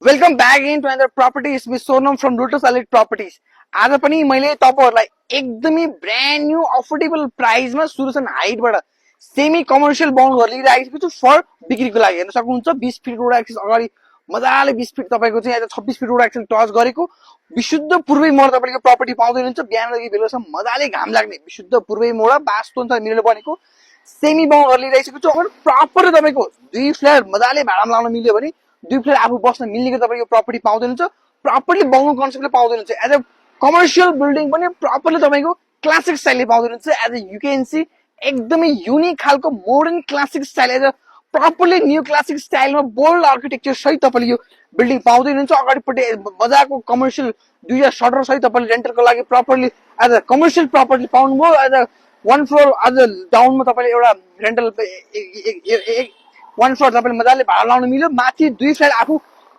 Welcome back in to another properties with Sonam from Lotus Elite Properties. आज पनि मैले तपाईहरुलाई एकदमै ब्रान्ड न्यू अफोर्डेबल प्राइसमा सुरुसन हाइटबाट सेमी कमर्शियल बाउन्डहरु लिइराखेको छु फर बिक्रीको लागि। हेर्न सक्नुहुन्छ 20 फिट रोड एक्सेस अगाडि मजाले 20 फिट तपाईको चाहिँ 26 फिट रोड एक्सेस टच गरेको विशुद्ध पूर्वी मोड तपाईको प्रपर्टी पाउँदै हुनुहुन्छ। बिहानदेखि बेलुकासम्म मजाले घाम लाग्ने विशुद्ध पूर्वी मोड वास्तुअनुसार मिलेर बनेको सेमी बाउन्डहरु लिइराखेको छु। अगर प्रपर तपाईको दुई फ्ल्याट मजाले भाडामा लाउन मिल्यो भने दुई फ्ल्याट आफू बस्न मिल्ने तपाईको प्रपर्टी पाउँदै हुनुहुन्छ। प्रपर्ली बाउन्ड कन्सेप्टले पाउँदै हुनुहुन्छ। एज अ कमर्शियल बिल्डिङ पनि प्रपर्ली तपाईको क्लासिक स्टाइलले पाउँदै हुनुहुन्छ। As a you can see एकदमै युनिक खालको modern classic style as a properly new classic स्टाइलमा बोल्ड आर्किटेक्चर सहित तपाईले यो बिल्डिङ पाउँदै हुनुहुन्छ। अगाडिपट्टि बजारको कमर्शियल दुईटा सटर सहित तपाईले रेन्टलको लागि properly as a commercial property पाउनुभयो। एज अ वन फ्लोर अझ डाउनमा तपाईले एउटा रेन्टल वन फ्लोर तपाईले मजाले भाडा लाउन मिल्यो। माथि दुई फ्ल्याट आफू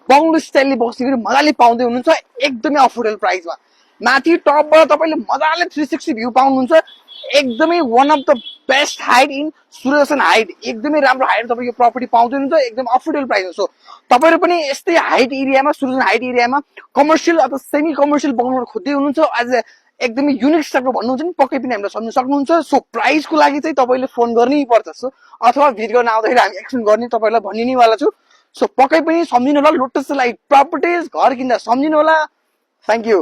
बाउन्ड स्टाइलले बस्ने गरी मजाले पाउँदै हुनुहुन्छ एकदमै अफोर्डेबल प्राइसमा। माथि टपबाट तपाईले मजाले 360 भ्यू पाउनुहुन्छ। एकदमै one of the best height in Sudarshan height, एकदमै राम्रो हाइट तपाईको प्रपर्टी पाउँदै हुनुहुन्छ एकदम अफोर्डेबल प्राइसमा। सो तपाईहरु पनि यस्तै हाइट एरियामा सुदर्शन हाइट एरियामा कमर्शियल अथवा सेमी कमर्शियल बनाउन खोज्दै हुनुहुन्छ, एज एकदमै युनिक स्टाइलको भन्नुहुन्छ नि पक्कै पनि हामीलाई सम्झ्न सक्नुहुन्छ। सो प्राइसको लागि चाहिँ तपाईले फोन गर्नै पर्छ। सो अथवा भिजिट गर्न आउँदाखेरि हामी एक्सप्लेन गर्ने तपाईहरुलाई भनि नै वाला छु। सो पक्कै पनि सम्झिनु होला लोटस एलिट प्रपर्टिज घर किन्दा सम्झिनु होला। Thank you.